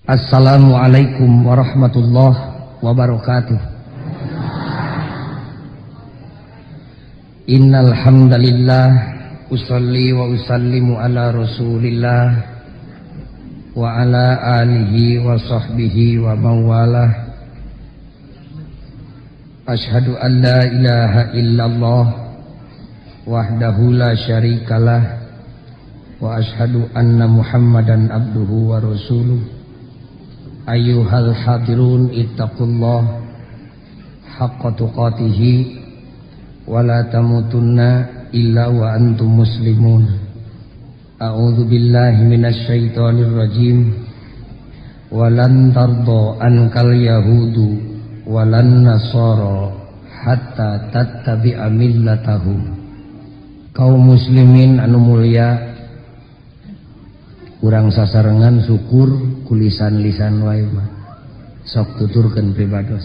Assalamualaikum warahmatullahi wabarakatuh. Innal hamdalillah usalli wa usallimu ala Rasulillah wa ala alihi wa sahbihi wa mawalah. Ashhadu an la ilaha illallah wahdahu la syarikalah wa ashhadu anna Muhammadan abduhu wa rasuluh. Ayyuhal hadirun ittaqullah haqqa tuqatihi wa la tamutunna illa wa antum muslimun. A'udzu billahi minasy syaithanir rajim. Walan tarda ankal yahudu walan nasara hatta tattabi'a millatahum. Kaum muslimin anu mulia, urang sasarengan syukur kulisan-lisan wae mah. Sok tuturkeun pribados.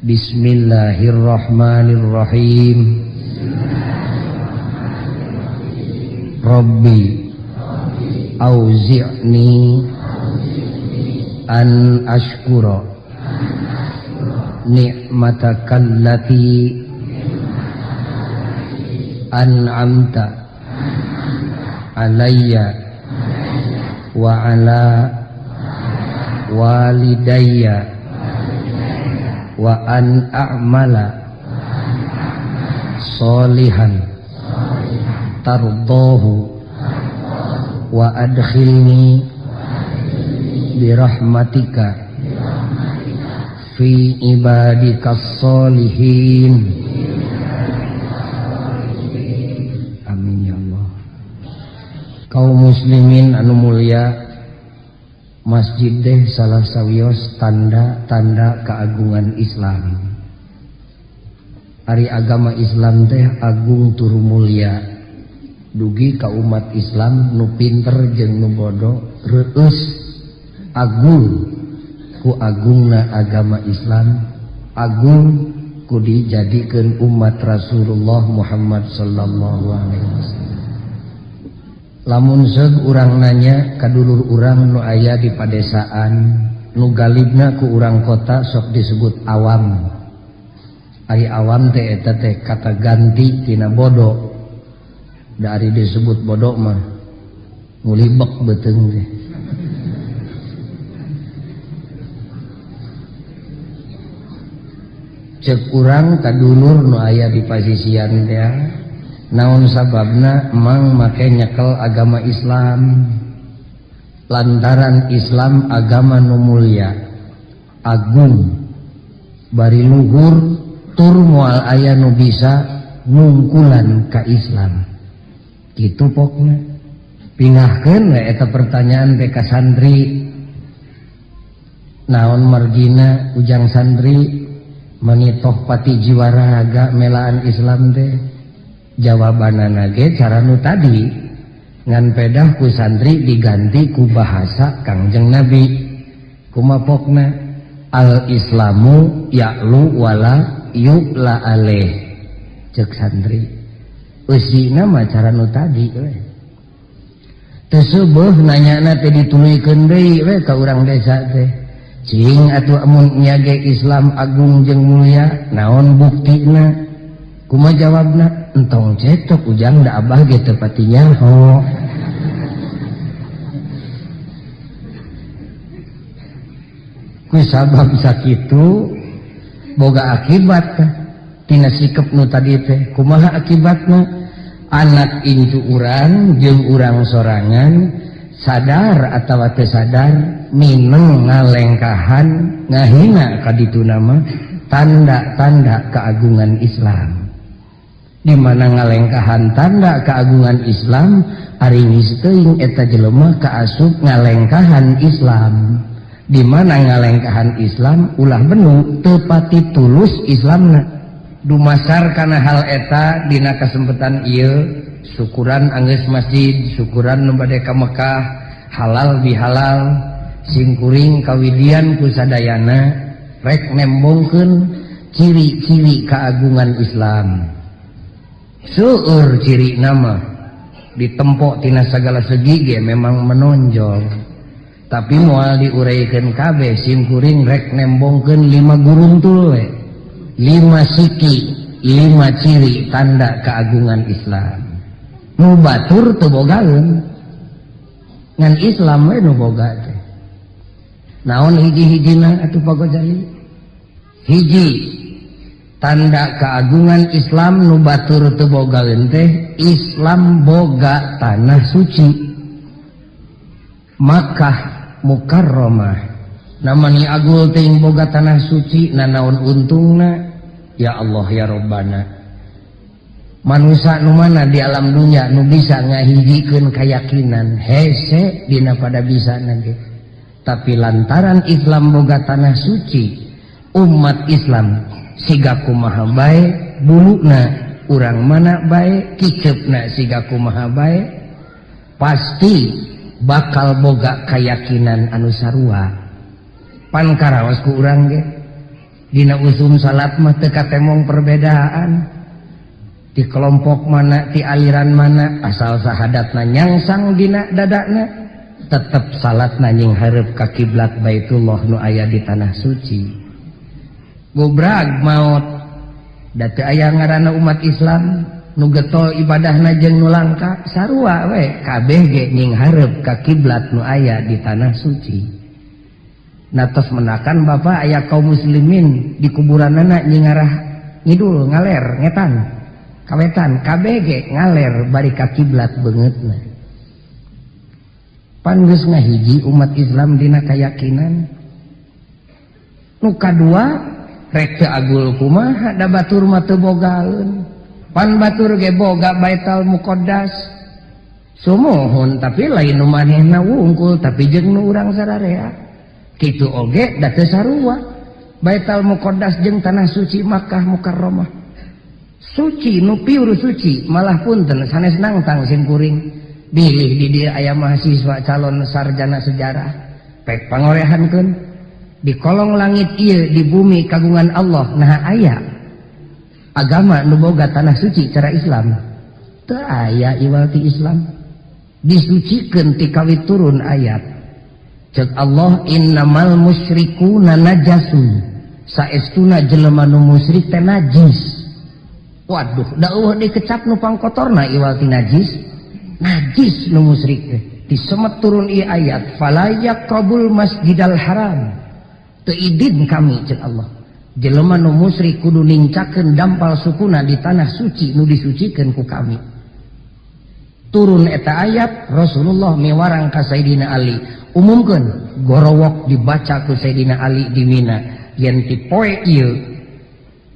Bismillahirrahmanirrahim. Rabbi auzi'ni an ashkura ni'matakal lati an'amta alayya wa ala walidayya wa an a'mala solihan tardahu wa adkhilni birahmatika fi ibadikas solihin. Amin ya Allah. Kaum muslimin anu mulia, masjid deh salah sawios tanda-tanda keagungan Islam. Ari agama Islam teh agung turu mulia. Dugi ka umat Islam nu pinter jeung nu bodoh reueus agung ku agungna agama Islam, agung ku dijadikeun umat Rasulullah Muhammad sallallahu alaihi wasallam. Lamun seug urang nanya ka dulur urang nu aya di padesaan, nu galibna ku urang kota sok disebut awam. Ari awam teh eta teh kata ganti tina bodoh. Da ari disebut bodoh mah ngulibek beuteung teh. Cek urang ka dulur nu aya di pasisian teh, naon sababna emang make nyekel agama Islam? Lantaran Islam agama nu mulia, agung, bari luhur, tur moal aya nu bisa ngungkulan ka Islam. Kitu pokna. Pingahkeun we eta pertanyaan teh ka santri. Naon margina ujang santri manitoh pati jiwa raga melaan Islam teh? Jawabanana ge cara nu tadi, ngan pedah ku santri diganti ku bahasa Kangjeng Nabi. Kumapokna al islamu ya'lu wala yu'la alaih. Cek santri eusina mah cara nu tadi we. Teu seubeah nanyana teh dituluykeun deui we ka urang desa teh. Cing atuh amun nya ge Islam agung jeung mulia, naon buktina? Kumaha jawabna? Entong cecok ujang da abah ge teu pati nyaho. Ku sabab sakitu boga akibat tina sikep nu tadi teh. Kumaha akibatna? Anak incu urang jeung urang sorangan sadar atawa teu sadar mineng ngalengkahan ngahina ka ditu nama tanda-tanda keagungan Islam. Di mana ngalengkahan tanda keagungan Islam, ari geus teuing eta jelema kaasup ngalengkahan Islam. Di mana ngalengkahan Islam ulah benu teu pati tulus Islamna. Dumasar kana hal eta dina kasempatan ieu syukuran anggeus masjid, syukuran nu bade ka Mekah, halal bihalal, singkuring kawidian ku sadayana rek nembongkeun ciri-ciri keagungan Islam. Seueur ciri nama ditempok tina sagala segi ge memang menonjol. Tapi moal diuraikan kabeh, sim kuring rek nembongkeun 5 guruntul we. 5 siki, 5 ciri tanda keagungan Islam. Nu batur teu bogaeun. Ngan Islam we nu boga teh. Naon hiji-hijina atuh Pak Gojali? Hiji tanda keagungan Islam nu batur teu bogaeun teh, Islam boga tanah suci. Makkah Mukarramah. Namanya agul teuing boga tanah suci, nanaon untungna? Ya Allah ya Rabbana. Manusia nu mana di alam dunia nu bisa ngahijikeun keyakinan hese dina pada bisa nage. Tapi lantaran Islam boga tanah suci, umat Islam siga kumaha bae buluna, urang mana bae kiceupna siga kumaha bae, pasti bakal boga keyakinan anu sarua. Pan karaos ku urang ge dina usum salat mah teu katemong perbedaan di kelompok mana, di aliran mana, asal sahadatna nyangsang dina dadana, tetep salatna nyinghareup ka kiblat Baitullah nu aya di tanah suci. Gobrag maot da teu aya ngaranna umat Islam nu getol ibadahna jeung nu langka, sarua we kabeh ge nyinghareup ka kiblat nu aya di tanah suci. Natos menakan bapak aya kaum muslimin di kuburanana nyingarah ngidul ngaler ngetan kawetan kabeh ge ngaler bari ka kiblat beungeutna. Pan geus ngahiji umat Islam dina kayakinan. Nu kadua rek teu agul kumaha da batur mah teu bogaeun. Pan batur ge boga Baitul Muqaddas. Sumuhun tapi lain nu manehna wungkul tapi jeung nu urang sararea. Kitu oge da teu sarua. Baitul Muqaddas jeung tanah suci Makkah Mukarramah. Suci nu piur suci malah punten sanes nangtang sim kuring. Bilih di dieu aya mahasiswa calon sarjana sejarah pek pangorehankeun di kolong langit ieu di bumi kagungan Allah naha aya agama nu boga tanah suci cara Islam teu aya iwal ti Islam disucikeun ti kawit turun ayat ceuk Allah innamal musyrikuna najasun saestuna jelema nu musyrik teh najis. Waduh da eueuh dikecap nu pangkotorna iwal ti najis. Najis nu musyrik teh disemet turun ieu ayat fala yaqrabul masjidal haram teu idin kami ceuk Allah jelema nu musyrik kudu nincakeun dampal sukuna di tanah suci nu disucikeun ku kami. Turun eta ayat Rasulullah miwarang ka Sayyidina Ali umumkeun gorowok dibaca ku Sayyidina Ali di Mina yen ti poe ieu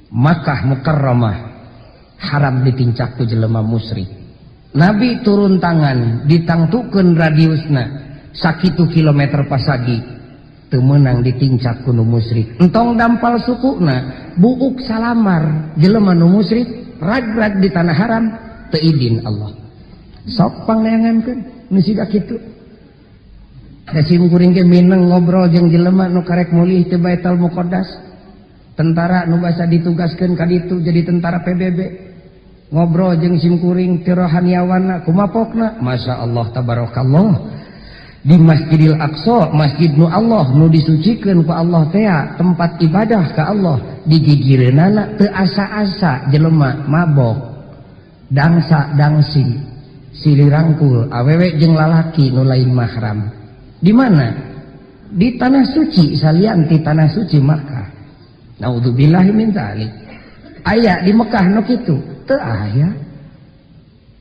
Makkah Mukarramah haram ditincak ku jelema musyrik. Nabi turun tangan ditangtukeun radiusna sakitu kilometer pasagi teu meunang ditincak ku nu musyrik. Entong dampal sukuna buuk salamar jelema nu musyrik rag-rag di tanah haram teu idin Allah. Sok pangneangankeun nu siga kitu. Da sim kuring ge mineng ngobrol jeung jelema nu karek mulih teu Baitul Muqaddas. Tentara nu basa ditugaskeun ka ditu jadi tentara PBB. Ngobrol jeung sim kuring ti rohaniawanna kumapokna Masya Allah tabarakallah di Masjidil Aqsa masjid nu Allah nu disucikeun ku Allah tea tempat ibadah ka Allah digigireunana teu asa-asa jelema mabok dangsa dangsi silih rangkul awewe jeung lalaki nu lain mahram di mana di tanah suci salian ti tanah suci Makkah. Naudzubillahi min dzalik. Aya di Mekah nu kitu teu aya.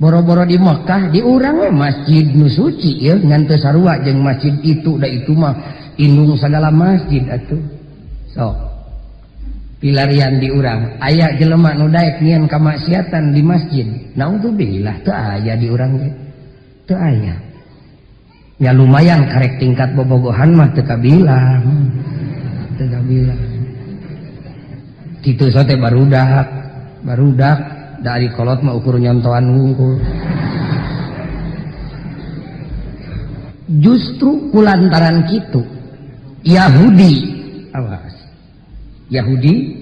Boro-boro di Mekah di urang we masjid nu suci ieu ngan teu sarua jeung masjid itu da itu mah indung sagala masjid atuh. Sok pilarian di urang aya jelema nu daek nyieun kamaksiatan di masjid. Naudzubillah teu aya di urang ge. Teu aya. Ya lumayan karek tingkat bobogohan mah teu kabilang. Teu kabilang. Kitu sote barudak, barudak dari kolot mah ukur nyontoan wungkul. Justru kulantaran kitu Yahudi, awas. Yahudi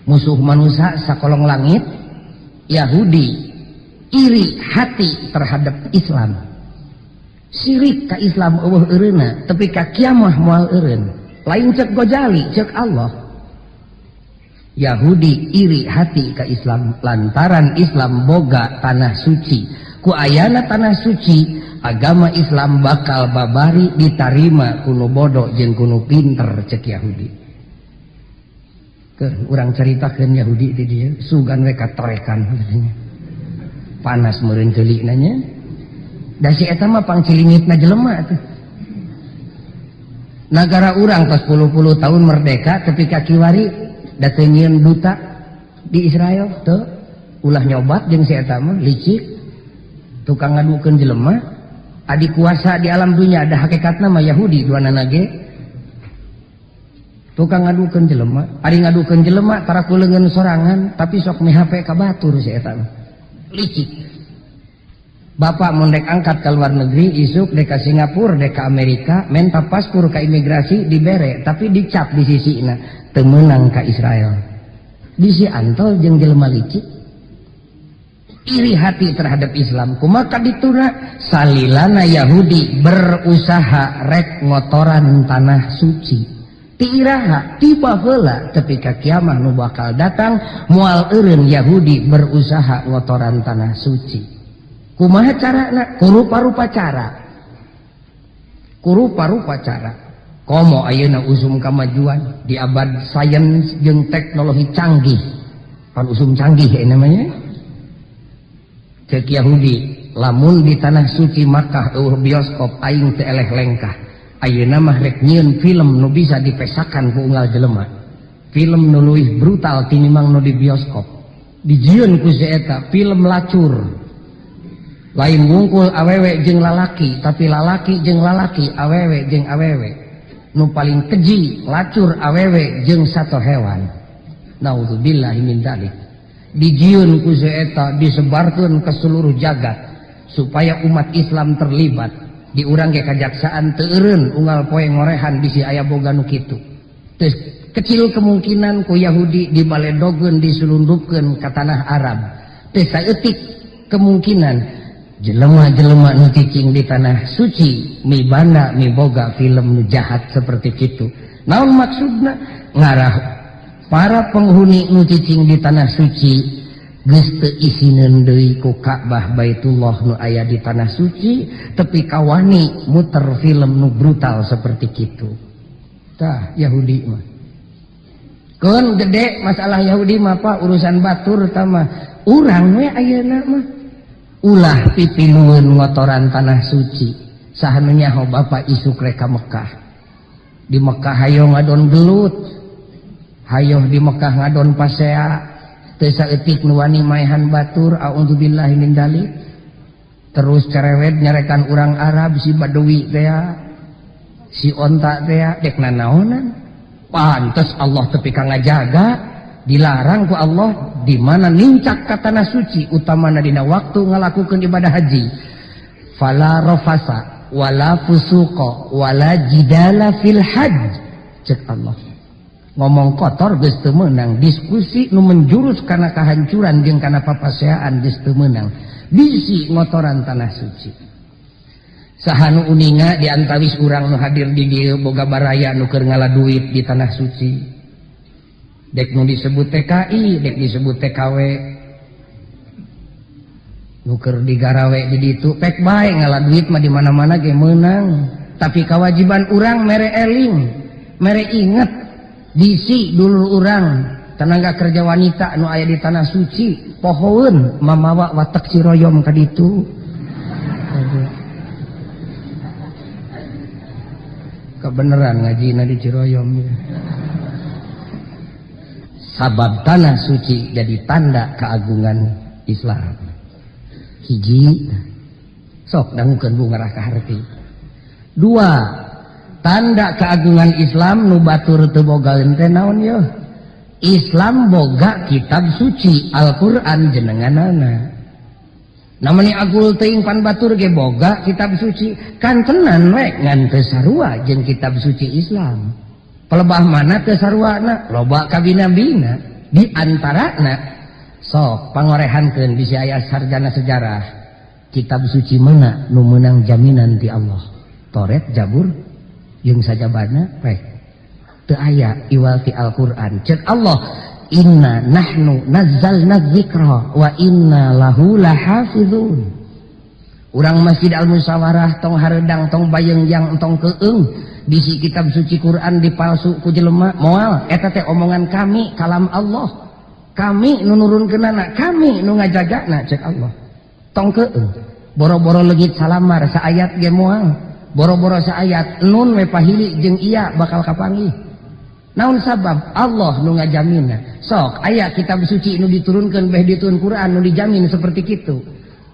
musuh manusia sakolong langit, Yahudi iri hati terhadap Islam. Sirik ka Islam eueuh eureunna tepi ka kiamah moal eureun. Lain cek Gojali, cek Allah. Yahudi iri hati ka Islam lantaran Islam boga tanah suci. Ku ayana tanah suci, agama Islam bakal babari ditarima ku nu bodoh jeung ku nu pinter cek Yahudi. Ke urang caritakeun Yahudi di dieu sugan we katorekan panas meureun ceulina nya. Da si eta mah pangcilingitna jelema tuh. Nagara urang tos puluh-puluh tahun merdeka tepi ka kiwari da teu nyieun duta di Israel teu, ulah nyobat jeung si eta mah licik tukang ngadukeun jelema adi kuasa di alam dunia ada hakikatna mah Yahudi duanana ge tukang ngadukeun jelema ari ngadukeun jelema tara ku leungeun sorangan tapi sok mihape ka batur si eta mah licik. Bapak mun dek angkat ke luar negeri isuk dek ka Singapura dek ka Amerika menta paspor ka imigrasi dibere tapi dicap di sisina teu meunang ka Israel. Bisi antol jeung jelema licik iri hati terhadap Islam kumaha dituna salilana Yahudi berusaha rek ngotoran tanah suci ti iraha tiba heula tepi ka kiamah nu bakal datang moal eureun Yahudi berusaha ngotoran tanah suci. Kumaha carana? Kurupa-rupa cara. Kurupa-rupa cara. Komo ayeuna usum kamajuan di abad sains jeung teknologi canggih. Pan usum canggih ya namanya. Cek Yahudi, lamun di tanah suci Makkah eueuh bioskop aing teu eleh lengkah. Ayeuna mah rek nyieun film nu bisa dipesakan ku unggal jelema. Film nu leuwih brutal tinimbang nu di bioskop. Dijieun ku si eta film lacur. Lain wungkul awewe jeung lalaki, tapi lalaki jeung lalaki, awewe jeung awewe. Nu paling keji lacur awewe jeung sato hewan. Naudzubillahi min dzalik. Dijieun ku si eta disebarkeun ke seluruh jagat supaya umat Islam terlibat. Di urang ge kajaksaan teu eureun unggal poe ngorehan bisi aya boga nu kitu. Teu kecil kemungkinan ku Yahudi dibaledogeun disulundupkeun ka tanah Arab. Teu saeutik kemungkinan jelema-jelema nu cicing di tanah suci mibanda miboga film nu jahat seperti kitu. Naon maksudna? Ngarah para penghuni nu cicing di tanah suci geus teu isineun deui ku Ka'bah Baitullah nu aya di tanah suci tepi kawani muter film nu brutal seperti kitu. Tah Yahudi mah. Keun gede masalah Yahudi mah Pak, urusan batur tah mah. Urang we ayeuna mah ulah pipilueun ngotoran tanah suci. Saha nu nyaho bapak isuk rek ka Mekah. Di Mekah hayo ngadon gelut. Hayo di Mekah ngadon pasea. Teu saeutik nu wani maehan batur, a'udzubillahi min dzalik. Terus cerewet nyarekan urang Arab si Badui teh, si onta teh, dek nanaonan. Pantes Allah tepi ka ngajaga, dilarang ku Allah di mana nincak ka tanah suci utamana dina waktu ngalakukeun ibadah haji. Fala rafasa wala fusuqa wala jidala fil hajj. Cek Allah. Ngomong kotor geus teu meunang, diskusi nu menjurus kana kehancuran jeung kana papaseaan geus teu meunang. Bisi ngotoran tanah suci. Saha nu uninga di antawis urang nu hadir di dieu boga baraya nu keur ngala duit di tanah suci. Dek nu disebut TKI, dek disebut TKW. Nu keur digarawe di ditu pek bae ngala duit mah di mana-mana ge meunang. Tapi kewajiban urang mere eling, mere inget bisi dulur urang tenaga kerja wanita nu aya di tanah suci pohoeun mamawa watek Ciroyom ka ditu. Kebeneran ngajina di Ciroyom ya. Sabab tanah suci jadi tanda keagungan Islam. Hiji, sok dangukeun bu ngarah ka harti. Dua, tanda keagungan Islam nu batur teu bogaeun teh naon yeuh? Islam boga kitab suci Al-Qur'an jenenganana. Namanya agul teuing pan batur ge boga kitab suci, kan tenan we ngan teu sarua jeung kitab suci Islam. Pelebah mana teu saruana? Loba kabina-bina. Di antarana sok pangorehankeun bisi aya sarjana sejarah. Kitab suci mana nu meunang jaminan ti Allah? Taurat, Zabur, jeung sajabana rek. Teu aya iwal ti Al-Qur'an. Ceuk Allah, inna nahnu nazzalna dzikra wa inna lahu lahafizun. Urang Masjid Al-Musyawarah tong hareudang tong bayeungjang tong keung bisi kitab suci Quran dipalsu ku jelema moal eta teh omongan kami kalam Allah. Kami nu nurunkeunana, kami nu ngajagana ceuk Allah. Tong keung boro-boro leungit salamar saayat ge moal. Boro-boro saayat nun we pahili jeung iya bakal kapanggih. Naon sabab Allah nu ngajamina. Sok aya kitab suci nu diturunkeun beh dituun Quran nu dijamin seperti kitu.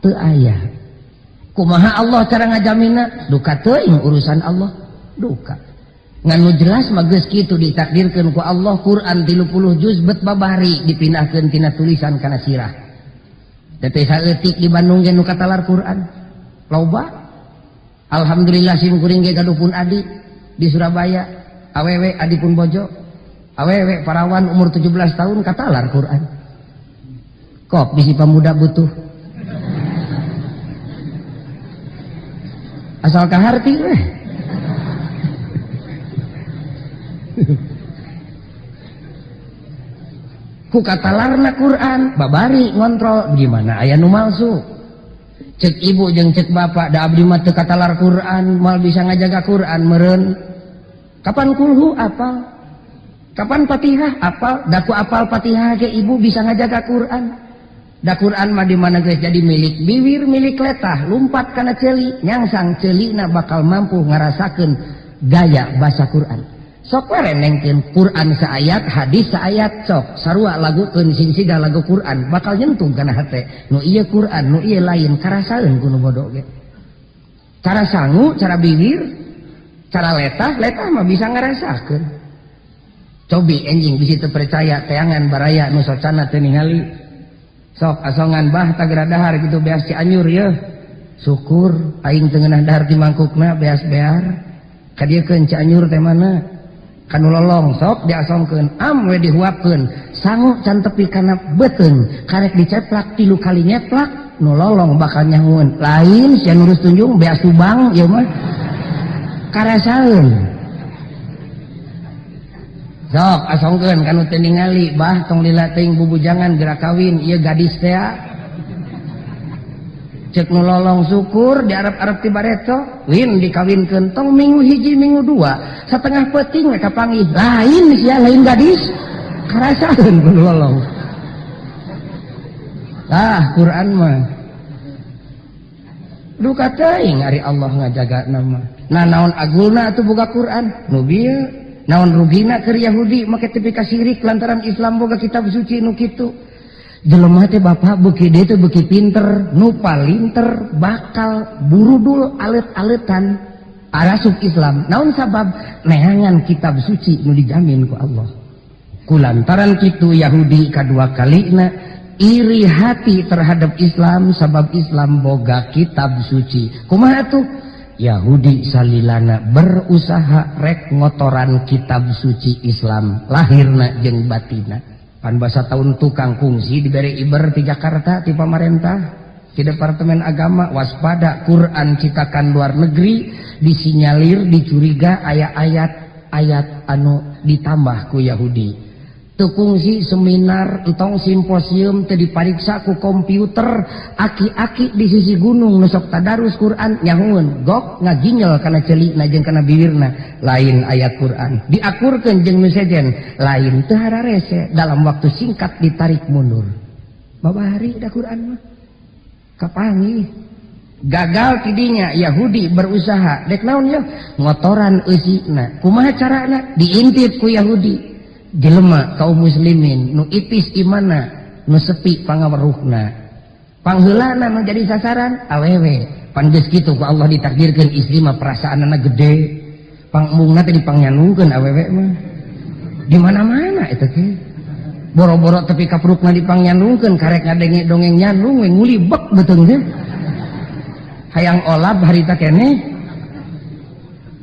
Teu aya. Kumaha Allah cara ngajamina? Duka teuing urusan Allah. Duka. Ngan nu jelas mah geus kitu ditakdirkeun ku Allah Quran 30 juz bet babari dipindahkeun tina tulisan kana sirah. Teh saeutik di Bandung ge nu katalar Quran. Loba. Alhamdulillah sim kuring ge gaduh pun adi di Surabaya. Awewe adi pun bojo. Awewe parawan umur 17 tahun katalar Quran. Kok bisi pemuda butuh. Asal kaharti weh. Ku katalarna Quran babari ngontrol gimana aya nu malsu. Cek ibu jeung cek bapak da abdi mah teu katalar Quran, moal bisa ngajaga Quran meureun. Kapan kulhu apal? Kapan Fatihah apal? Da ku apal Fatihah ge ibu bisa ngajaga Quran. Da Quran mah di mana geus jadi milik biwir, milik letah, lumpat kana ceuli, nyangsang ceulina bakal mampu ngarasakeun gaya basa Quran. Sok we renengkeun Quran saayat, hadis saayat, sok sarua lagukeun sing siga lagu Quran, bakal nyentuh kana hate. Nu ieu Quran, nu ieu lain, karasaeun ku nu bodoh ge. Cara sangu, cara biwir, cara letah, letah mah bisa ngarasakeun. Cobi enjing bisi teu percaya teangan baraya nu socana teu ningali. Sok asongan bah tagera dahar gitu beas Cianjur yeuh. Syukur aing teu ngeunah dahar di mangkukna beas bear. Kadieukeun Cianjur teh mana? Kanu lolong sok diasongkeun am we dihuapkeun. Sangu can tepi kana beuteung, karek diceplak 3 kali nyeplak nu lolong bakal nyahueun. Lain sia nurus tunjung beas Subang ieu mah. Karasaeun. Sok asongkeun kanu teu ningali bah tong lila teuing bubujangan gerak kawin ieu gadis teh. Cek nu lolong syukur di Arab-Arab ti bareto win dikawinkeun tong minggu hiji minggu dua setengah peuting we kapanggih lain sia lain gadis karasaeun ku nu lolong. Tah Quran mah duka teuing ari Allah ngajaga nama. Nah naon agulna atuh boga Quran nu bieu. Naon rugina keur Yahudi make tepi ka sirik lantaran Islam boga kitab suci nu kitu. Jelema teh bapak beuki deui teh beuki pinter, nu palinter bakal burudul alet-aletan arasup Islam. Naon sabab neangan kitab suci nu dijamin ku Allah. Kulantaran kitu Yahudi kadua kalina iri hati terhadap Islam sabab Islam boga kitab suci. Kumaha tuh? Yahudi salilana berusaha rek ngotoran kitab suci Islam lahirna jeung batina. Pan basa tahun tukang kungsi diberi iber di Jakarta ti pamarentah di Departemen Agama waspada Quran citakan luar negeri disinyalir dicuriga aya ayat-ayat anu ditambah ku Yahudi. Teu kungsi seminar entong simposium teu dipariksa ku komputer aki-aki di sisi gunung nu sok tadarus Quran nyahueun gok ngaginyel kana ceulina jeung kana biwirna lain ayat Quran diakurkeun jeung nu sejen lain teu hararese dalam waktu singkat ditarik mundur. Babari da Quran mah kapanggih gagal tidinya Yahudi berusaha dek naon yeuh ngotoran eusina kumaha carana diintip ku Yahudi jelema kaum muslimin nu ipis imana nu sepi pangaweruhna pangheulana nu jadi sasaran awewe pan geus kitu ku Allah ditakdirkeun istri mah perasaanana gede pangmungna teh dipangnyandungkeun awewe mah di mana-mana eta teh boro-boro tepi kaprukna dipangnyandungkeun karek ngadenge dongeng nyandung we ngulibek beuteung teh hayang olab harita keneh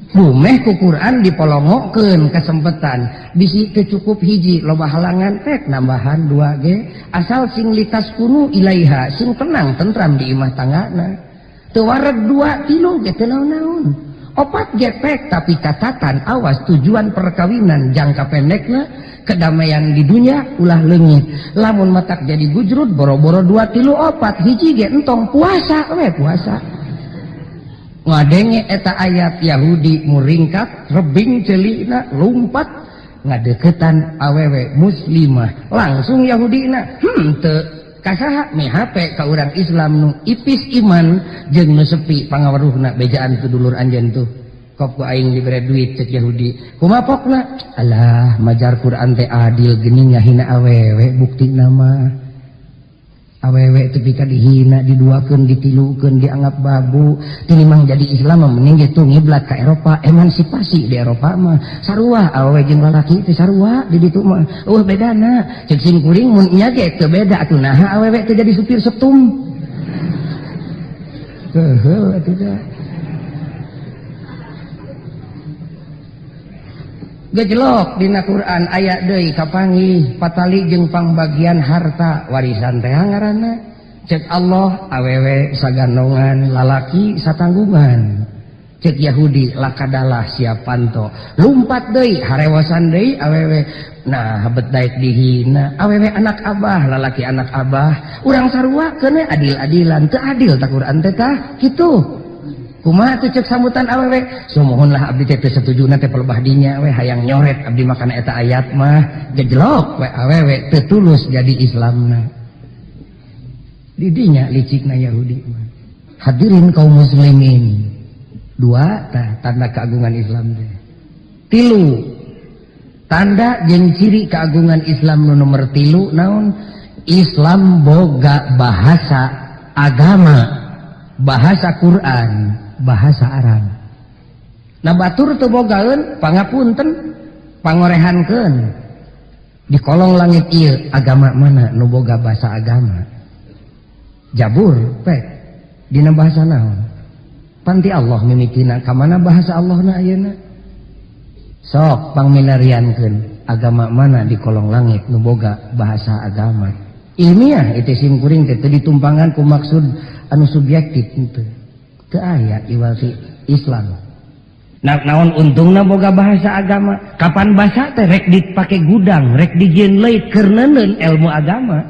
bumeh ku Quran dipolongokeun kesempetan bisi teu cukup hiji loba halangan rek nambahan 2 ge asal sing litas kunu ilaiha sing tenang tentram di imah tanggana. Teu wareg 2 3 ge teu naon-naon. 4 gepek tapi catatan awas tujuan perkawinan jangka pendekna kedamaian di dunia ulah leungit. Lamun matak jadi gujrut boro-boro 2 3 4 hiji ge entong puasa we puasa. Ngadenge eta ayat Yahudi muringkat rebing ceulina lumpat ngadeukeutan awewe muslimah langsung Yahudina teu kasaha mi HP ka urang Islam nu ipis iman jeung nu sepi pangaweruhna bejaan tu dulur anjeun tuh kop ku aing dibere duit cek Yahudi kumaha pokna alah majar Quran teh adil geuning ngahina awewe buktina mah awewe teu pika dihina diduakeun ditilukeun dianggap babu tinimang jadi Islam mah mending ge tuh ngiblat ka Eropa emansipasi di Eropa mah sarua awewe jeung lalaki teh sarua di ditu mah eueuh bedana cek sim kuring mun nya ge teu beda atuh naha awewe teh jadi supir setum heuheuh atuh da gejlok dina Quran aya deui kapanggih patali jeung pangbagian harta warisan teh ngaranna cek Allah awewe sagandongan lalaki satanggungan cek Yahudi lakadalah siapanto lumpat deui harewasan deui awewe nah bet daek dihina awewe anak abah lalaki anak abah urang sarua keun adil-adilan teu adil ta Quran teh tah kitu kumaha tuh cek sambutan awewe sumuhunlah abdi teh teu satujuna teh pelebah dinya we hayang nyoret abdi makan eta ayat mah gejlok we awewe teu tulus jadi Islamna di dinya licikna Yahudi mah. Hadirin kaum muslimin 2 tah tanda keagungan Islam teh 3 tanda jeung ciri keagungan Islam nu nomor 3 naon Islam boga bahasa agama bahasa Quran bahasa Arab. Nah batur teu bogaeun pangapunten pangorehankeun di kolong langit ieu agama mana nu boga bahasa agama Jabur pek dina bahasa naon panti Allah mimitina ka mana bahasa Allahna ayeuna sok pangmilariankeun agama mana di kolong langit nu boga bahasa agama ilmiah itu sim kuring teh teu ditumpangan ku maksud anu subjektif teu teu aya iwal ti Islam. Nah, naon untungna boga bahasa agama kapan bahasa teh rek dipake gudang rek dijieun leuit keur neuneun ilmu agama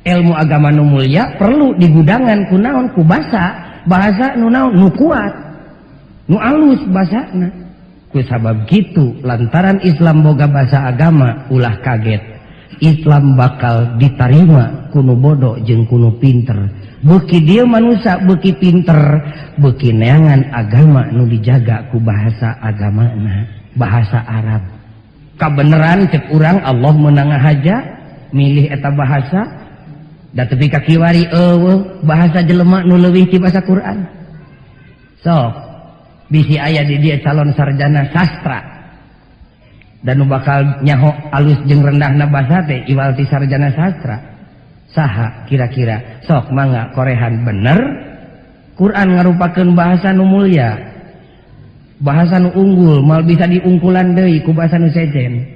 ilmu agama nu mulia perlu digudangan ku naon ku bahasa bahasa nu naon nu kuat nu alus basana ku sabab kitu lantaran Islam boga bahasa agama ulah kaget Islam bakal ditarima kuno bodoh jeung kuno pinter beuki dieu manusia beuki pinter beuki neangan agama nu dijaga ku bahasa agamana bahasa Arab kabeneran cek urang Allah meunang haja milih eta bahasa da tepi ka kiwari eueuh bahasa jelema nu leuwih ti bahasa Quran sok bisi aya di dieu calon sarjana sastra dan nu bakal nyaho alus jeung rendahna bahasa teh iwal ti sarjana sastra saha kira-kira sok mangga korehan bener Quran ngarupakeun bahasa nu mulia bahasa nu unggul mal bisa diungkulan deui ku bahasa nu sejen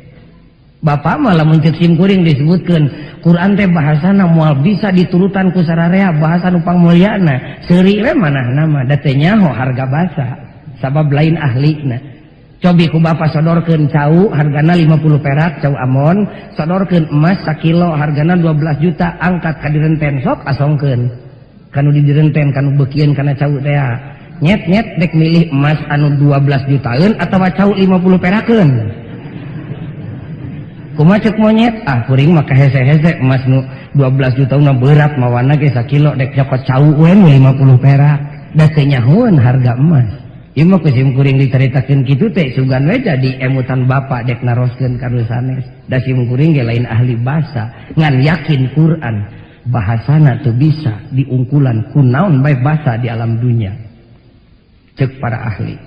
bapak mah lamun ceuk sim kuring disebutkeun Quran teh bahasana moal bisa diturutan ku sararea bahasa nu pangmulyana seuri we manahna mah da teu nyaho harga bahasa sabab lain ahlina cobi ku bapak sodorkeun cau hargana 50 perak cau amon sodorkeun emas sakilo hargana 12 juta angkat ka direnten sok asongkeun kanu didirenten kanu beukieun kana cau teh nyet-nyet dek milih emas anu 12 jutaan atawa cau 50 perakeun kumaha ceuk monyet ah kuring mah kahese-hese emas nu 12 juta na berat mawana ge sakilo dek cokot cau we nu 50 perak da teu nyahoeun harga emas. Ieu mah ku sim kuring dicaritakeun kitu teh sugan we jadi emutan bapak dek naroskeun ka nu sanes. Da sim kuring ge lain ahli bahasa ngan yakin Quran bahasana teu bisa diungkulan ku naon bae bahasa di alam dunia. Ceuk para ahli.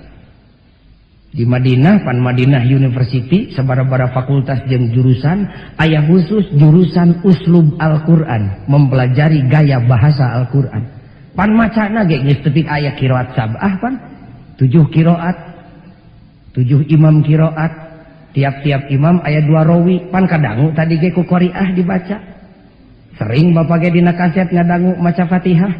Di Madinah, pan Madinah University, sabara-bara fakultas jeung jurusan, aya khusus jurusan uslub Al-Quran, mempelajari gaya bahasa Al-Quran. Pan macana ge geus tepi aya qiraat sab'ah pan, 7 qiraat, 7 imam qiraat, tiap-tiap imam aya 2 rawi, pan kadangu tadi ge ku qariah dibaca. Sering bapak ge dina kaset ngadangu maca Fatihah.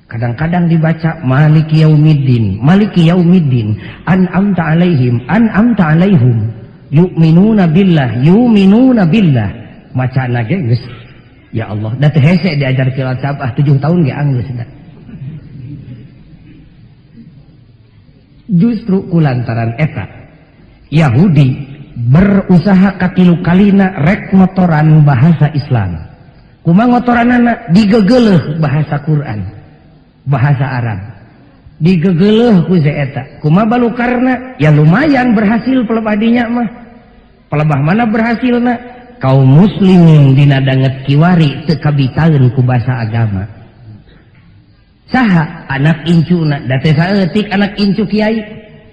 Kadang-kadang dibaca Maliki Yaumiddin, Maliki Yaumiddin, an'amta alaihim, an'amta alaihum, yu'minuna billah, yu'minuna billah. Macana ge geus ya Allah, da teu hese diajar qiraat sabah 7 tahun ge anggeus da. Justru kulantaran eta Yahudi berusaha katilu kalina rek motoran bahasa Islam. Kumaha ngotoranana? Digegeleuh bahasa Quran, bahasa Arab. Digegeleuh ku eta. Kumaha balukarna? Ya lumayan berhasil pelebah dinya mah. Pelebah mana berhasilna? Kaum muslimin dina danget kiwari teu kabitaeun ku bahasa agama. Saha anak incuna? Da teu saeutik anak incu kiai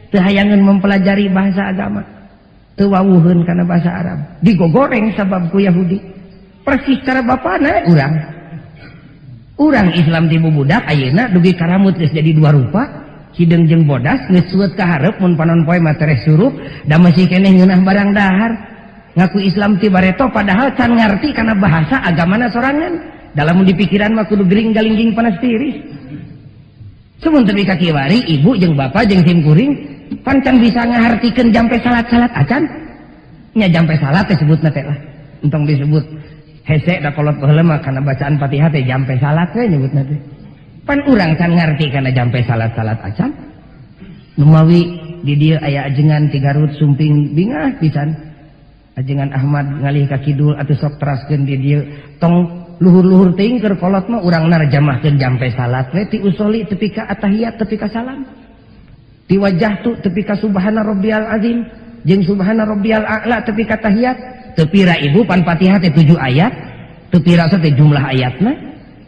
teu hayangeun mempelajari bahasa agama. Teu wawuheun kana bahasa Arab. Digogoreng sabab ku Yahudi. Persis cara bapana urang. Urang Islam ti bubudak ayeuna dugi karamut geus jadi dua rupa, hideung jeung bodas geus sueut ka hareup mun panon poe mah tereh surup, da masih keneh ngeunah barang dahar. Ngaku Islam ti bareto padahal can ngarti kana bahasa agamana sorangan. Dalam di pikiran mah kudu gering galingging panas tiris. Sumun teu ka kiwari ibu jeung bapa jeung sim kuring pan can bisa ngahartikeun jampe salat-salat acan. Nya jampe salat teh sebutna teh lah. Entong disebut hese da kolot baheula mah kana bacaan Fatihah teh jampe salat we nyebutna teh. Pan urang can ngarti kana jampe salat-salat acan. Numawi di dieu aya ajengan ti Garut sumping bingah pisan. Ajengan Ahmad ngalih ka kidul atuh sok teraskeun di dieu tong luhur-luhur teuing keur kolot mah urang narjamahkeun jampe salat we ti usoli tepi ka atahiyat tepi ka salam. Ti wajah tu tepi ka subhana rabbiyal azim jeung subhana rabbiyal a'la tepi ka tahiyat. Teu pira ibu pan Fatihah teh 7 ayat, teu pira teh jumlah ayatna.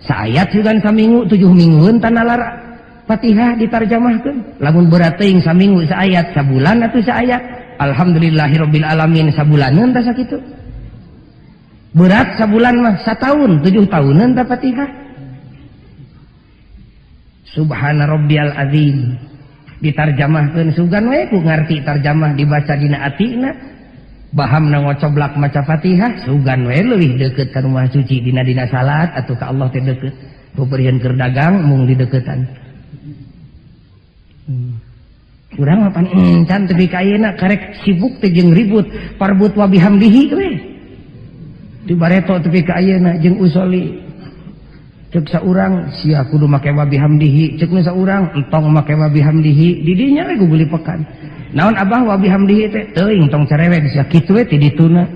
Saayat sugan saminggu 7 minggueun tanalar Fatihah ditarjamahkeun. Lamun berat teuing saminggu saayat, sabulan atuh saayat. Alhamdulillahirabbil alamin sabulaneun tah sakitu. Berat sabulan mah sataun, 7 tahunan tah Fatihah. Subhana rabbiyal azim ditarjamahkeun sugan we ku ngarti tarjamah dibaca dina atina. Bahamna ngocoblak maca Fatihah sugan we leuwih deukeut ka rumah suci dina dina salat atuh ka Allah teh deukeut. Peupeuriheun keur dagang mung dideukeutan. Urang mah pan encan tepi ka ayeuna karek sibuk teh jeung ribut parbut wa bihamdihi we. Di bareto tepi ka ayeuna jeung usoli. Cek saurang sia kudu make wa bihamdihi, cek nu saurang entong make wa bihamdihi, di dinya we guguli pekan. Naon abah wa bihamdihi teh teuing tong cerewet sia kitu we ti dituna.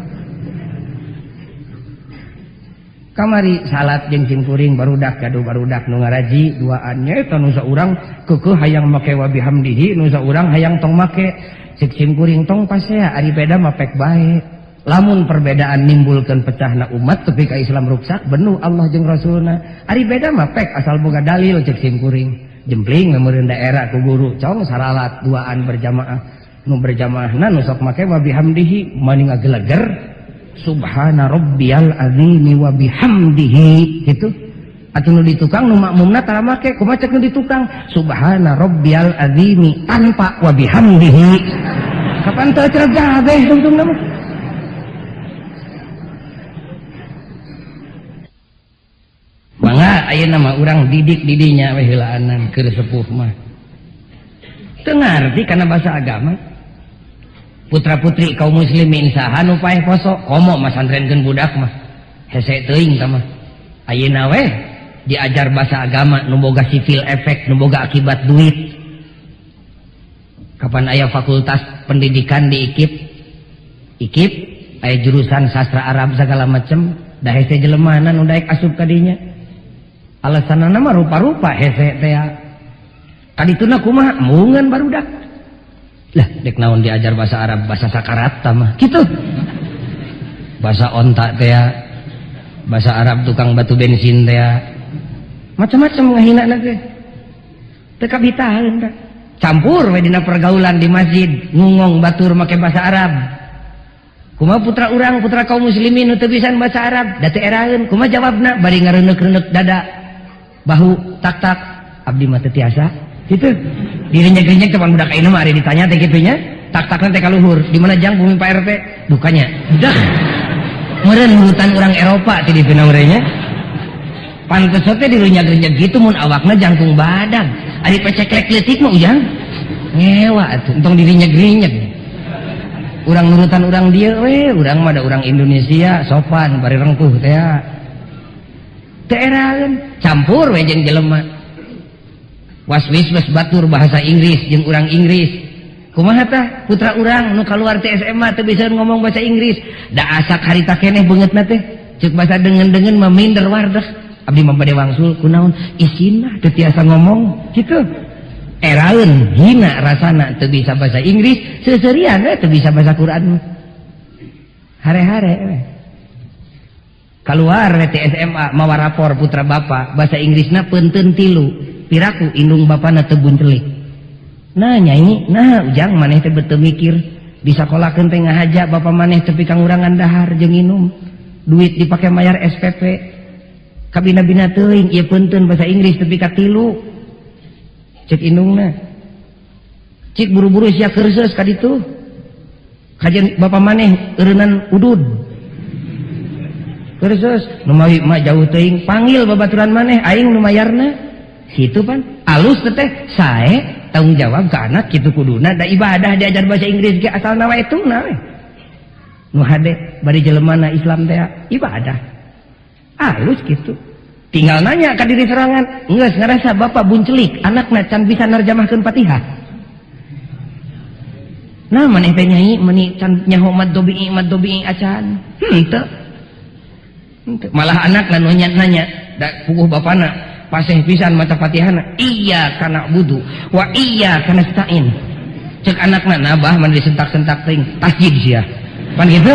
Kamari salat jeung simkuring barudak gaduh barudak nu ngaraji duaan nya eta nu saurang keukeuh hayang make wa bihamdihi, nu saurang hayang tong make. Cek simkuring tong pasea ari beda mah pek bae. Lamun perbedaan nimbulkeun pecahna umat tepi ka Islam ruksak benuh Allah jeung Rasulna. Ari beda mah pek asal boga dalil cek simkuring. Jempling meureun daerah ku guru cong saralat duaan berjamaah. Nu berjamaahna nu sok make wa bihamdihi mani ngageleger subhana rabbiyal azimi wa bihamdihi gitu. Atuh nu di tukang nu makmumna tara make kumaha cek nu di tukang subhana rabbiyal azimi tanpa wa bihamdihi. Kapan teu cereg kabeh tungtungna mah. Mangga ayeuna mah urang didik didinya we heulaanan keur sepuh mah. Teu ngarti kana bahasa agama. Putra-putri kaum muslimin saha nu paeh poso komo masantrenkeun budak mah. Hese teuing tah mah. Ayeuna we diajar bahasa agama nu boga sivil efek, nu boga akibat duit. Kapan aya fakultas pendidikan di IKIP? IKIP aya jurusan sastra Arab segala macem, da hese jelemana nu daek asup ka dinya. Alasanana mah rupa-rupa hese teh. Kadituna kumaha embungeun barudak. Lah dek naon diajar bahasa Arab, bahasa sakarat tah mah kitu. Bahasa onta teh, bahasa Arab tukang batu bensin teh. Macam-macam ngahinana teh. Teu kabitaheun tah. Campur we dina pergaulan di masjid, ngungong batur make bahasa Arab. Kumaha putra urang, putra kaum muslimin nu teu bisa bahasa Arab, da teu eraeun, kumaha jawabna bari ngareuneuh-reuneuk dada. Bahu tak-tak abdi mah teu tiasa kitu. Direnyek-renyek teh pan budak ayeuna mah ari ditanya teh kitu nya, tak-takna teh ka luhur. Di mana jang bumi Pak RT? Dukanya. Dah. Meureun hutan urang Eropa ti dituna meureun nya. Pantes teh direnyag-renyag gitu mun awakna jangkung badag. Ari peceklek leutik mah ujang ngewa atuh, entong dirinyeg-rinyeg. Urang nurutan urang dieu we, urang mah da urang Indonesia sopan bari rengkuh teh. Teu eraeun, campur we jeung jelema. Was-wis batur bahasa Inggris jeung urang Inggris. Kumaha tah putra urang nu kaluar ti SMA teu bisa ngomong bahasa Inggris. Da asak harita keneh beungeutna teh. Ceuk bahasa deungeun-deungeun mah minder wardah. Abdi mah bade wangsul kunaon isinna teu tiasa ngomong kitu. Eraeun hina rasana teu bisa bahasa Inggris, seuseurian we teu bisa bahasa Quran mah. Hare-hare we. Kaluar we ti SMA mawa rapor putra bapa bahasa Inggrisna peunteun 3. Piraku indung bapana teu buncelik. Nah nyai, nah ujang maneh teh beteu mikir disakolakeun teh ngahaja bapa maneh tepi ka ngurangan dahar jeung nginum. Duit dipake mayar SPP. Kabina-bina teuing ieu peunteun bahasa Inggris tepi ka 3. Cek indungna. Cik buru-buru sia keurseus ka ditu. Kajian bapa maneh eureunnan udud. Keurseus nu mawi mah jauh teuing panggil babaturan maneh aing nu mayarna. Kitu pan alus teh sae tanggung jawab ke anak kitu kuduna da ibadah diajar bahasa Inggris ge asalna wae tuna we. Nu hade bari jelemana Islam teh ibadah. Alus kitu. Tinggal nanya ka diri sorangan, geus ngarasa bapak buncelik, anakna can bisa nerjemahkeun Fatihah. Nah maneh teh nyai meuni can nyaho mad dobi'i acan. Henteu. Henteu. Malah anakna nu nanya, da puguh bapana paseh pisan maca Fatihahna, iyyaka na'budu wa iyyaka nasta'in. Cek anakna nabah mun disentak-sentak teuing, tasjid sia. Pan kitu?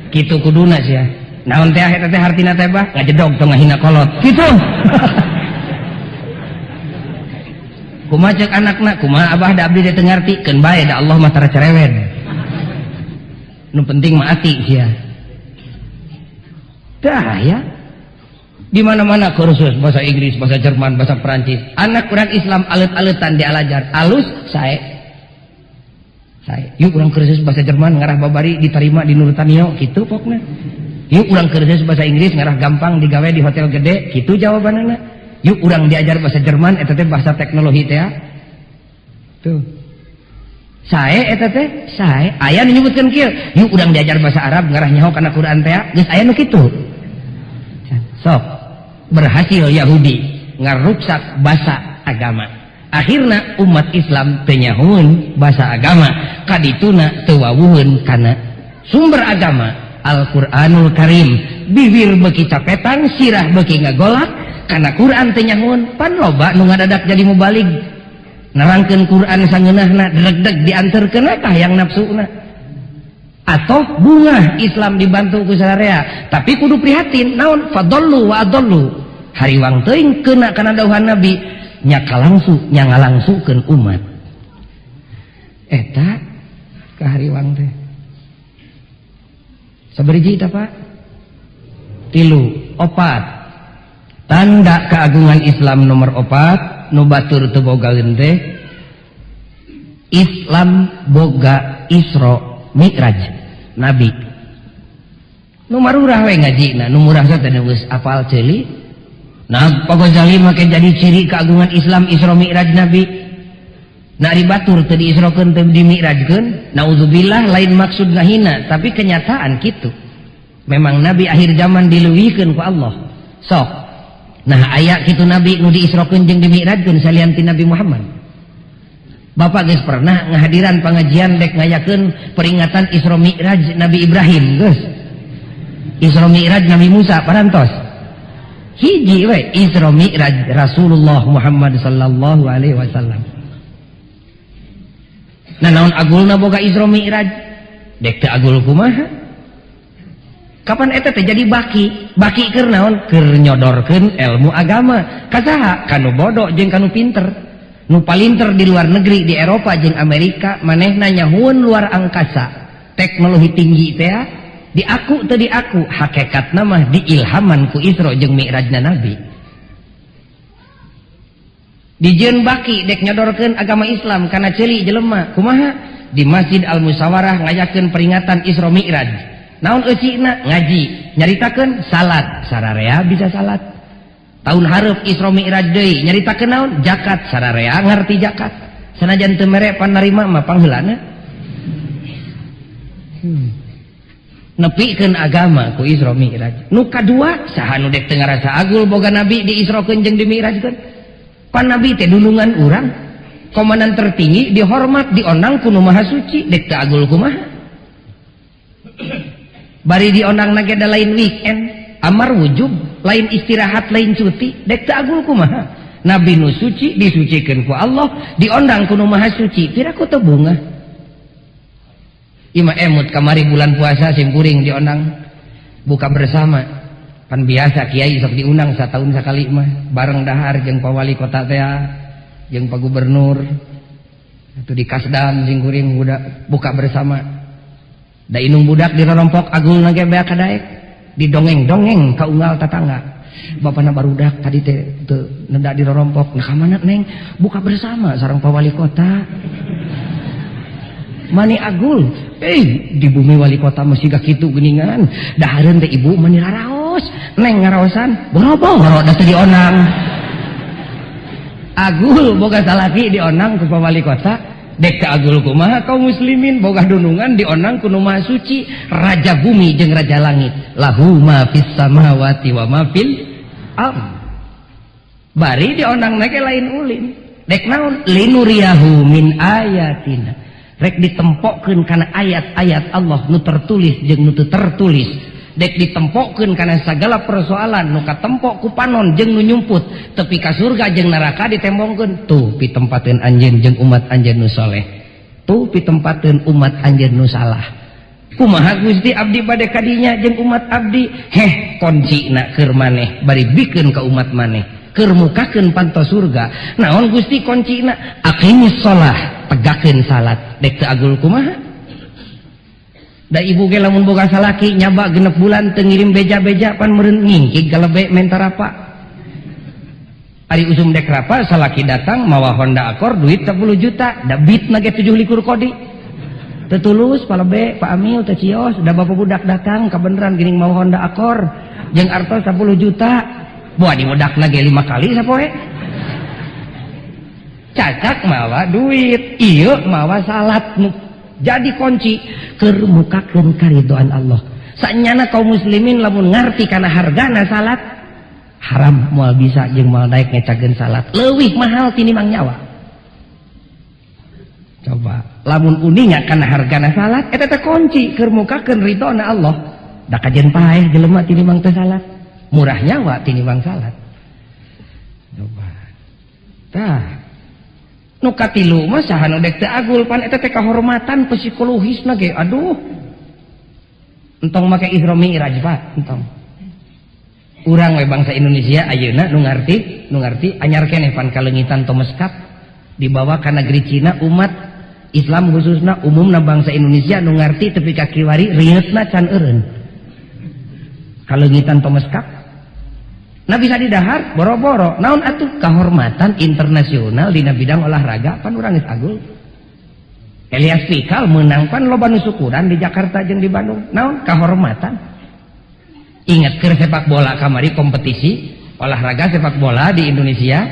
Kitu kuduna sia. Naon teh eta teh hartina teh bah ngajedog tong ngahina kolot. Kitu. Kumaha cek anakna, kumaha abah da abdi teu ngarti, keun bae da Allah mah tara cerewet. Nu penting mah ati sia. Tah ya. Di mana-mana kursus bahasa Inggris, bahasa Jerman, bahasa Perancis. Anak urang Islam alet-aletan dialajar, alus sae. Sae. Yuk urang kursus bahasa Jerman ngarah babari diterima di Nurtanio kitu pokna. Yuk urang kursus bahasa Inggris ngarah gampang digawe di hotel gede, kitu jawabanana. Yuk urang diajar bahasa Jerman eta teh bahasa teknologi teh. Tuh. Sae eta teh, sae. Aya nu nyebutkeun kieu, yuk urang diajar bahasa Arab ngarah nyaho kana Quran teh, geus aya nu kitu. Sok berhasil Yahudi ngaruksak bahasa agama. Akhirna umat Islam teu nyahoeun bahasa agama, kadituna teu wawuheun kana sumber agama Al-Qur'anul Karim. Bibir beuki capetan, sirah beuki ngagolak kana Quran teu nyahoeun, pan loba nu ngadadak jadi mubalig. Nerangkeun Quran sangeunahna dregdeg dianterkeun ka hayang nafsuna. Atau bunga Islam dibantu ku sararea, tapi kudu prihatin naon fadallu wa adallu. Hariwang teuing keuna kana dawuhan Nabi nya kalangsu nya ngalangsukeun umat. Eta ka hariwang teh. Sabariji tah Pak? 3, 4. Tanda keagungan Islam nomor 4 nu batur teu bogaeun teh Islam boga Isra Mi'raj Nabi. Nu marurah we ngajina, nu murah teh geus apal ceuli. Nah, Pak Ghazali make jadi ciri keagungan Islam Isra Mi'raj Nabi. Nah, ari batur teu diisrokeun teu dimi'rajkeun, naudzubillah lain maksud ngahina, tapi kenyataan kitu. Memang Nabi akhir zaman dileuwihkeun ku Allah. Sok. Nah, aya kitu Nabi nu diisrokeun jeung dimi'rajkeun salian ti Nabi Muhammad. Bapak geus pernah ngahadiran pengajian dek ngayakeun peringatan Isra Mi'raj Nabi Ibrahim geus. Isra Mi'raj Nabi Musa parantos. Hiji we Isra Mi'raj Rasulullah Muhammad sallallahu alaihi wasallam. Nah naon agulna boga Isra Mi'raj? Dek teu agul kumaha? Kapan eta teh jadi baki? Baki keur naon? Keur nyodorkeun ilmu agama. Ka saha? Ka nu bodoh jeung ka nu pinter. Nu palinter di luar negeri di Eropa jeung Amerika manehna nyahueun luar angkasa. Teknologi tinggi teh diaku teu diaku hakikatna mah diilhaman ku Isra jeung Mi'rajna Nabi. Dijieun baki dek nyodorkeun agama Islam kana ceuli jelema. Kumaha? Di Masjid Al Musyawarah ngayakeun peringatan Isra Mi'raj. Naon eucina ngaji, nyaritakeun salat, sararea bisa salat. Tahun hareup Isra Mi'raj deui, nyaritakeun naon? Zakat, sararea ngarti zakat. Sanajan teu mere pan narima mah pangheulana. Nepikeun agama ku Isra Mi'raj. Nu kadua, saha nu dek teu ngarasa agul boga nabi di Israkeun jeung di Mi'rajkeun? Pan nabi teh dulungan urang, komandan tertinggi, dihormat, diondang ku Nu Maha Suci, dek teu agul kumaha? Bari diondang ge da lain weekend, amar wujub, lain istirahat, lain cuti, dek teu agul kumaha? Nabi nu suci disucikeun ku Allah, diondang ku Nu Maha Suci, piraku teu bungah? Ima emut kamari bulan puasa sim kuring diondang buka bersama. Pan biasa kiai sok diundang satahun sakali mah, bareng dahar jeung Pak Wali Kota teh, jeung Pak Gubernur. Itu di Kasdam sing kuring budak buka bersama. Da inung budak dirorompok agulna ge beak kadaek, didongeng-dongeng ka unggal tatangga. Bapana barudak tadi teh teu neda dirorompok. Nah ka mana neng? Buka bersama sareng Pak Wali Kota. Mani agul, di bumi wali kota masih gak kitu geuningan. Dahareun teh ibu mani raraos, neng ngaraosan, boro-boro da teu diondang. Agul boga salaki diondang ku Pak Wali Kota, dek teu agul kumaha kaum muslimin boga dunungan diondang ku Nu Maha Suci, raja bumi jeung raja langit. Lahu ma fis samawati wa ma fil ard. Bari diondang ge lain ulin. Dek naon? Linuriyahu min ayatina. Rek ditempokkeun kana ayat-ayat Allah nu tertulis jeung nu teu tertulis. Dek ditempokkeun kana sagala persoalan nu katempok ku panon jeung nu nyumput, tepi ka surga jeung neraka ditembongkeun. Tuh pitempateun anjeun jeung umat anjeun nu soleh, tuh pitempateun umat anjeun nu salah. Kumaha Gusti abdi bade kadinya jeung umat abdi? Heh, kuncina keur maneh bari bikeun ka umat maneh, keur mukakeun panto surga. Naon Gusti kuncina? Aqimis shalah, tegakeun salat. Dek teu agul kumaha? Da ibu ge lamun boga salaki nyaba 6 bulan teu ngirim beja-beja pan meureun ngingkig galebe menta rapa. Ari usum dek rapa salaki datang mawa Honda Accord duit 10 juta, da beat na ge 27 kodi. Teu tulus palebe Pak Amil teu cios, da bapak budak datang kabeneran geuning mawa Honda Accord jeung artos 10 juta. Buah diwedakna ge 5 kali sapoe. Cacak mawa duit, ieu mawa salat nu jadi kunci keur mukakeun karidoan Allah. Sanyana kaum muslimin lamun ngarti kana hargana salat, haram moal bisa jeung moal daek ngecageun salat. Leuwih mahal tinimbang nyawa. Coba lamun uninga kana hargana salat, eta teh kunci keur mukakeun ridona Allah. Da kajen paeh jelema tinimbang teu salat, murah nyawa tinimbang salat. Coba. Tah nu katilu mah saha nu dek teu agul pan eta teh kahormatan psikologisna ge aduh. Entong make Isra Mi'raj Pak, entong. Urang we bangsa Indonesia ayeuna nu ngarti anyar keneh pan kaleungitan Thomas Cup dibawa ka negeri Cina umat Islam khususna umumna bangsa Indonesia nu ngarti tepi ka kiwari rieutna can eureun. Kaleungitan Thomas Cup. Nah bisa didahar boro-boro naon atuh kehormatan internasional dina bidang olahraga pan urang geus agul. Elias Pikal menang pan loba nu syukuran di Jakarta jeung di Bandung. Naon kehormatan. Ingat keur sepak bola kamari kompetisi olahraga sepak bola di Indonesia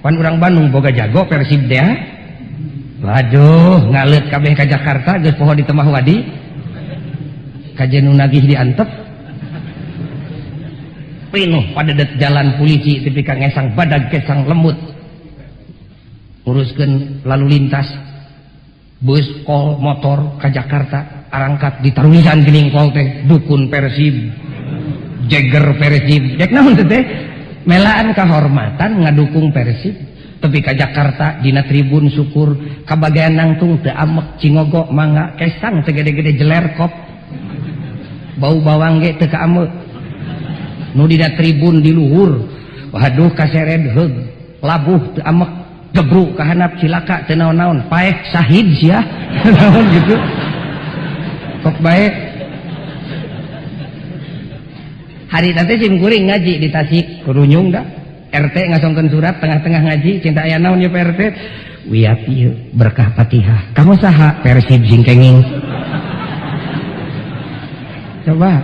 pan urang Bandung boga jago Persib teh. Waduh ngaleut kabeh ka Jakarta geus poho di Temah Wadi. Kajen nu nagih diantep. Pinuh padedet jalan polisi tepi ka ngesang badag kesang lembut. Nguruskeun lalu lintas bus kol motor ka Jakarta arangkat ditarulisan geuning kol teh dukun Persib jeger Persib dek naon teh melaan kahormatan ngadukung Persib tepi ka Jakarta dina tribun syukur kabagian nangtung teu amek cingogo mangga kesang teu gede-gede jeler kop bau bawang ge teu kaamek nu dina tribun di luhur waduh kasered heug labuh teu amek gebruk kahanap cilaka teu naon-naon paeh sahid sia naon gitu sok bae. Hari tadi sim kuring ngaji di Tasik kurunyung dah RT ngasongkeun surat tengah-tengah ngaji cinta aya naon ye Pak RT wiat ieu berkah Fatihah kamu saha Persib sing kenging. Coba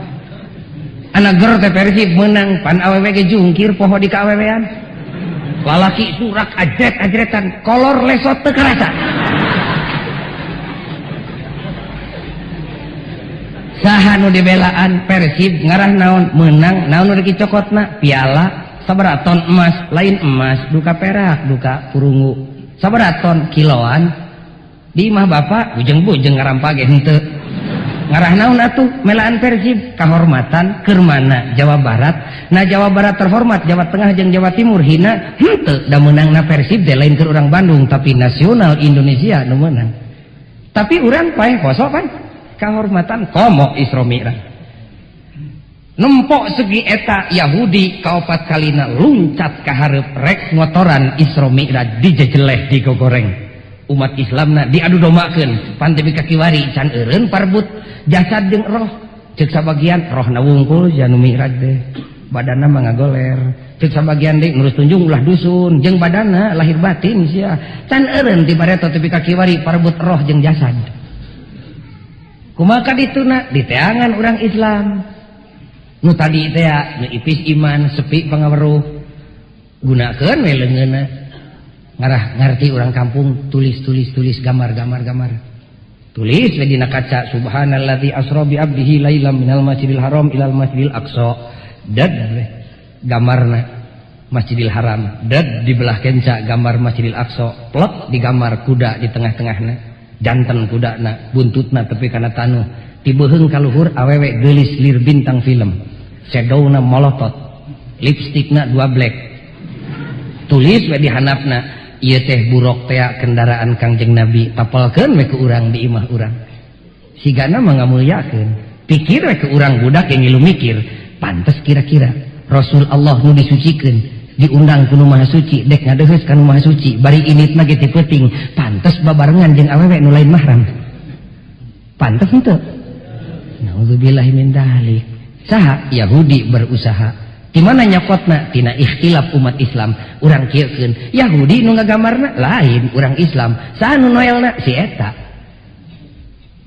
anak ger teh Persib menang pan awewe ge jungkir poho di kaawewean. Lalaki surak ajret-ajretan kolor lesot teu karasa. Saha nu dibelaan Persib ngarah naon menang naon nu dicokotna piala sabaraha ton emas lain emas duka perak duka perunggu sabaraha ton kiloan di imah bapak bujeng-bujeng ngarampa ge henteu ngarah naon atuh melaan Persib kahormatan keur mana Jawa Barat nah Jawa Barat terhormat Jawa Tengah jeung Jawa Timur hina henteu da meunangna Persib teh lain keur urang Bandung tapi nasional Indonesia nu meunang tapi urang paeh poso kan kahormatan komo Isra Mi'raj nempok segi eta Yahudi kaopat kalina luncat ka hareup rek ngotoran Isra Mi'raj dijejeleh digogoreng umat Islamna diadu dombakeun pan tepi ka kiwari can eureun parbut jasad jeung roh ceuk sabagian rohna wungkul janu Mi'raj teh badanna mah ngagoler ceuk sabagian deui ngurus tunjung ulah dusun jeung badanna lahir batin sia can eureun ti bareto tepi ka kiwari parbut roh jeung jasad. Kumaha dituna diteangan urang Islam nu tadi teh nu ipis iman sepi pangaweruh gunakeun we leungeunna ngarah ngarti urang kampung tulis tulis tulis gambar gambar gambar tulis we dina kaca subhanalladzi asra bi abdihi lailam minal masjidil haram ilal masjidil aqsa dad we gambarna Masjidil Haram dad di belah kenca gambar Masjidil Aqsa plot di gambar kuda di tengah-tengahna jantan kudana buntutna tepi kana tanuh tibeuheung ka luhur awewe geulis lir bintang film sedowna molotot lipstikna dua black tulis we di handapna ieu teh buruk tea kendaraan Kangjeng Nabi tapelkeun we ku urang di imah urang sigana mah ngamulyakeun pikir we ku urang budak yang ngilu mikir pantes kira-kira Rasul Allah nu disucikeun diundang ku nu Maha Suci dek ngadeheus ka nu Maha Suci bari initna ge ti peuting pantes babarengan jeung awewe nu lain mahram pantes henteu naudzubillahi min dzalik. Saha Yahudi berusaha di mana nyokotna tina ikhtilaf umat Islam urang kieukeun Yahudi nu ngagamarna lain urang Islam saha nu noelna si eta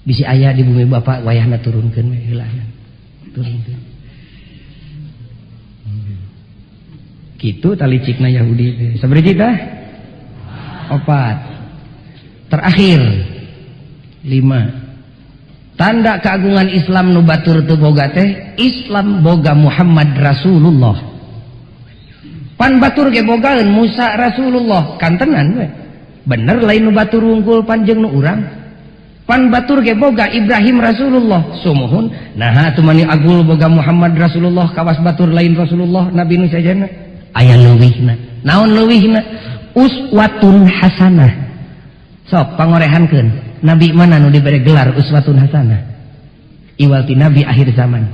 bisi aya di bumi bapak wayahna turunkeun we heulana turunkeun gitu talicikna Yahudi teh. Sabaraha tah? Opat. Terakhir 5. Tanda keagungan Islam nu batur teu boga teh Islam boga Muhammad Rasulullah. Pan batur ge bogaeun Musa Rasulullah kantenan we. Bener lain nu batur wungkul pan jeung nu urang. Pan batur ge boga Ibrahim Rasulullah sumuhun. Naha atuh mani agul boga Muhammad Rasulullah kawas batur lain Rasulullah nabi nu sajana. Aya leuwihna. Naon leuwihna? Uswatun hasanah. Sok pangorehankeun. Nabi mana nu dibere gelar uswatun hasanah? Iwal ti nabi akhir zaman.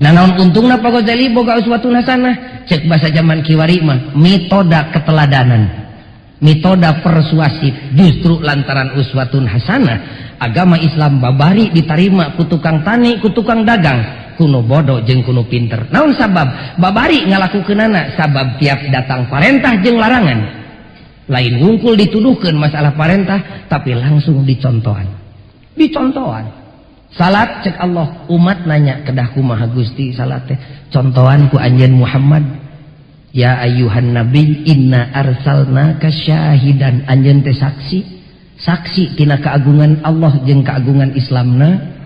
Nah naon untungna Pak Ghazali boga uswatun hasanah? Cek bahasa zaman kiwari mah metoda keteladanan. Metoda persuasif. Justru lantaran uswatun hasanah agama Islam babari ditarima ku tukang tani, ku tukang dagang. Kuno bodoh jeung kuno pinter. Naon sabab? Babari ngalakukeunana sabab tiap datang parentah jeung larangan. Lain wungkul dituduhkeun masalah parentah tapi langsung dicontohan. Dicontohan. Salat cek Allah, umat nanya kedah kumaha Gusti salat teh? Contohan ku anjeun Muhammad. Ya ayyuhan nabi inna arsalnaka syahidan, anjeun teh saksi. Saksi tina keagungan Allah jeung keagungan Islamna.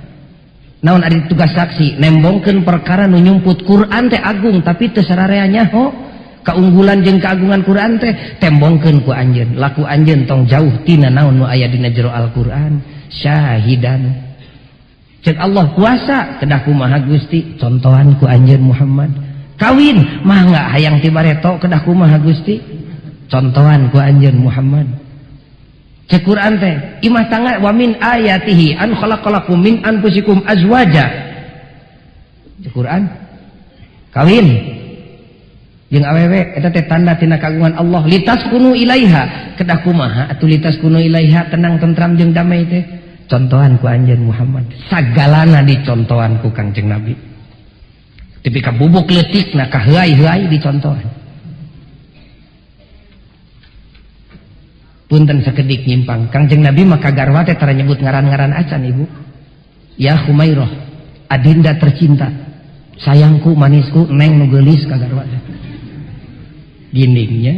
Naon ari tugas saksi nembongkeun perkara nu nyumput Quran teh agung tapi teu sararea nyaho keunggulan jeung keagungan Quran teh tembongkeun ku anjeun laku anjeun tong jauh tina naon nu aya dina jero Al-Qur'an syahidan cek Allah puasa kedah kumaha Gusti contohan ku anjeun Muhammad kawin mah nggak hayang ti bareto kedah kumaha Gusti contohan ku anjeun Muhammad Cek Quran teh imah tangga wa min ayatihi an khalaqalakum min anfusikum azwaja. Cek Quran kawin jeung awewe eta teh tanda tina kagungan Allah litaskunu ilaiha kedah kumaha atuh litaskunu ilaiha tenang tentram jeung damai teh contohan ku anjeun Muhammad sagalana dicontohan ku Kangjeng Nabi tepi ka bubuk leutikna ka heuay-heuay dicontohan. Punten sakedik nyimpang Kangjeng Nabi maka garwa teh tara nyebut ngaran-ngaran acan ibu ya Humairah Adinda tercinta, sayangku manisku neng nu geulis ka garwa. Gindingnya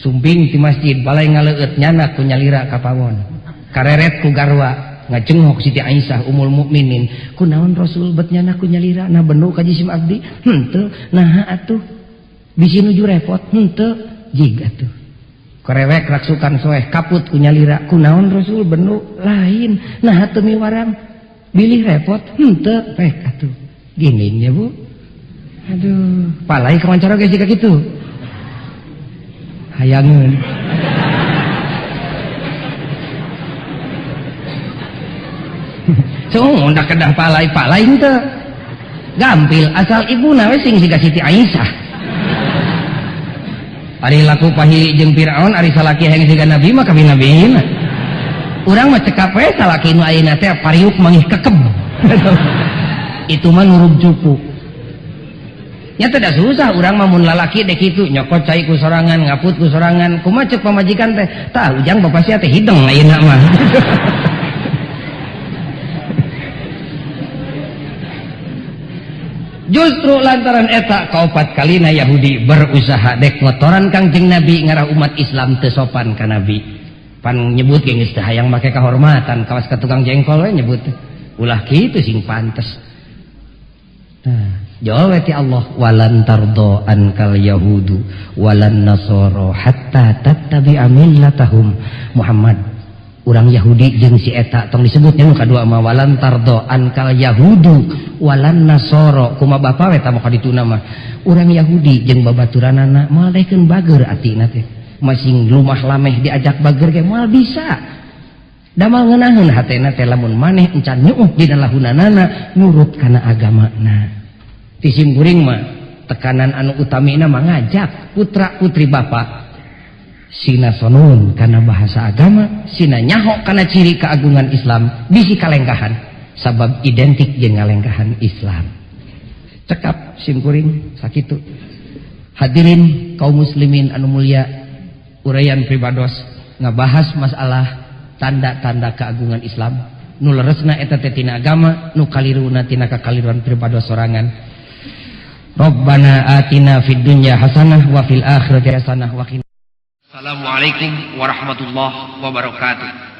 sumping di masjid balai ngaleueut nyana ku nyalira ka pawon. Kareret ku garwa ngajengok Siti Aisyah umul mukminin. Kunaon Rasul bet nyana ku nyalira nah bendu ka jisim abdi? Henteu, naha atuh? Bisi nuju repot henteu, jig atuh. Kerewek raksukan soeh kaput ku nyalira. Kunaon Rasul bendu lain, naha teu miwarang? Bilih repot henteu, pek atuh. Gindingnya Bu. Aduh, palai kawancara ge siga kitu. Hayangeun. Cung undak kedah palai, palai henteu. Gampil asal ibuna we sing siga Siti Aisyah. Ari laku pahili jeung Firaun, ari salaki hayang siga nabi mah kami nabina. Urang mah cekap we salaki nu ayeuna teh pariuk mangih kekeb. Itu mah nurug cupu. Nya teh da susah urang mah mun lalaki dek kitu nyokot cai ku sorangan, ngaput ku sorangan. Kumaha ceuk pamajikan teh? Tah ujang bapak sia teh hideng ayeuna mah. Justru lantaran eta kaopat kalina Yahudi berusaha dek ngotoran Kangjeng Nabi ngarah umat Islam teu sopan ka Nabi. Pan nyebut ge geus teu hayang make kahormatan kawas ka tukang jengkol we nyebut ulah kitu sing pantes. Nah, jawab ti Allah walan tardo ankal yahudu walan nasara hatta tattabi'a millatahum. Muhammad urang Yahudi jeung si eta tong disebutnya nu kadua mah walan tardo ankal yahudu walan nasara. Kumaha bapa we tah mah kadituna mah urang Yahudi jeung babaturanana moal daekeun bager atina teh. Masing lumah lameh diajak bager ge moal bisa. Damal ngeunaheun hatena teh lamun maneh encan nyuuh dina lahunanana nurut kana agamana. Ti simkuring mah tekanan anu utamina mah ngajak putra putri bapak sina sonun kana bahasa agama, sina nyaho kana ciri keagungan Islam, bisi kalengkahan sabab identik jeung ngalengkahan Islam. Cekap simkuring sakitu. Hadirin kaum muslimin anu mulia, uraian pribados ngabahas masalah tanda-tanda keagungan Islam nu leresna eta teh tina agama, nu kaliruna tina kakaliruan pribados sorangan. Rabbana atina fid dunya hasanah wa fil akhirati hasanah wa qina. Assalamualaikum warahmatullahi wabarakatuh.